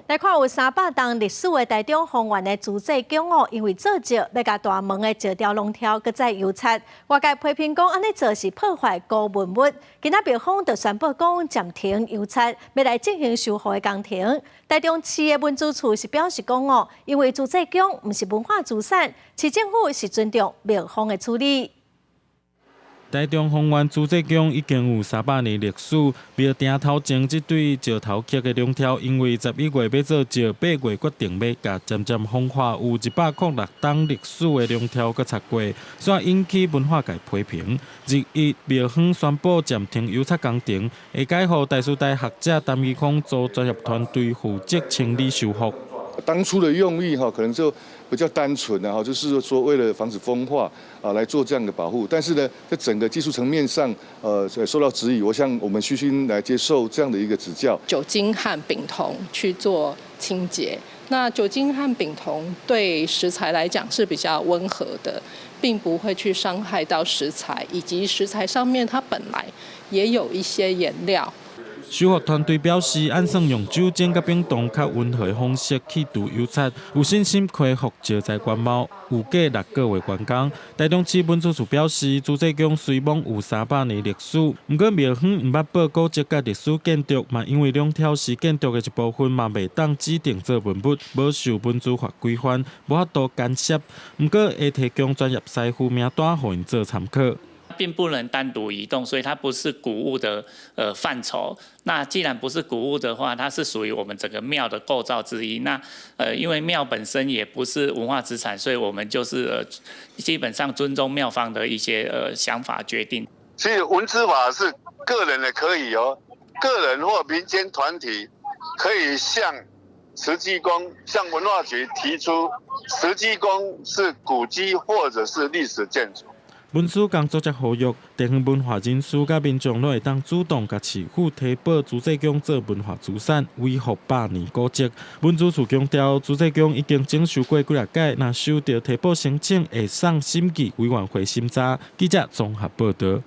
來看有300冬歷史的台中豐原的慈濟宮哦，因為做石欲共大門的石雕櫳挑閣再油漆，外界批評講按呢做是破壞古文物。今仔廟方就宣布講暫停油漆，欲來進行修復的工程。台中市的文資處是表示講哦，因為慈濟宮毋是文化資產，市政府是尊重廟方的處理。台中豐原慈濟宮已經有300年歷史，廟埕頭前這對石頭刻的龍柱，因為11月欲做石，8月決定欲共漸漸風化有106冬歷史的龍柱閣擦過，煞引起文化界批評。日一廟方宣布暫停油漆工程，會改予台師大學者陳義康組專業團隊負責清理修復。當初的用意哈，可能就比較單純的哈，就是說為了防止風化啊來做這樣的保護。但是呢，在整個技術層面上，受到質疑。我想我們虛心來接受這樣的一個指教。酒精和丙酮去做清潔，那酒精和丙酮對石材來講是比較溫和的，並不會去傷害到石材，以及石材上面它本來也有一些顏料。修復團隊表示，按算用酒精佮丙酮較溫和的方式去除油漆，有信心恢復石材原貌，預計6個月完工。台中市文資處表示，慈濟宮雖罔有300年歷史，毋過廟方毋捌報古蹟佮歷史建築，嘛因為龍柱是建築的一部分，嘛袂當指定做文物，無受文資法規範，無法度干涉。毋過會提供專業師傅名單，予𪜶做參考。並不能單獨移動，所以它不是古物的範疇。那既然不是古物的話，它是屬於我們整個廟的構造之一。那因為廟本身也不是文化資產，所以我們就是基本上尊重廟方的一些想法決定。其實文資法是個人的可以哦，個人或民間團體可以向慈濟宮、向文化局提出慈濟宮是古蹟或者是歷史建築。文資工作者呼籲，地方文化人士佮民眾攏會當主動共市府提報慈濟宮做文化資產，維護百年古蹟。文資處強調，慈濟宮已經整修過幾若擺，若收到提報申請，會送審計委員會審查。記者綜合報導。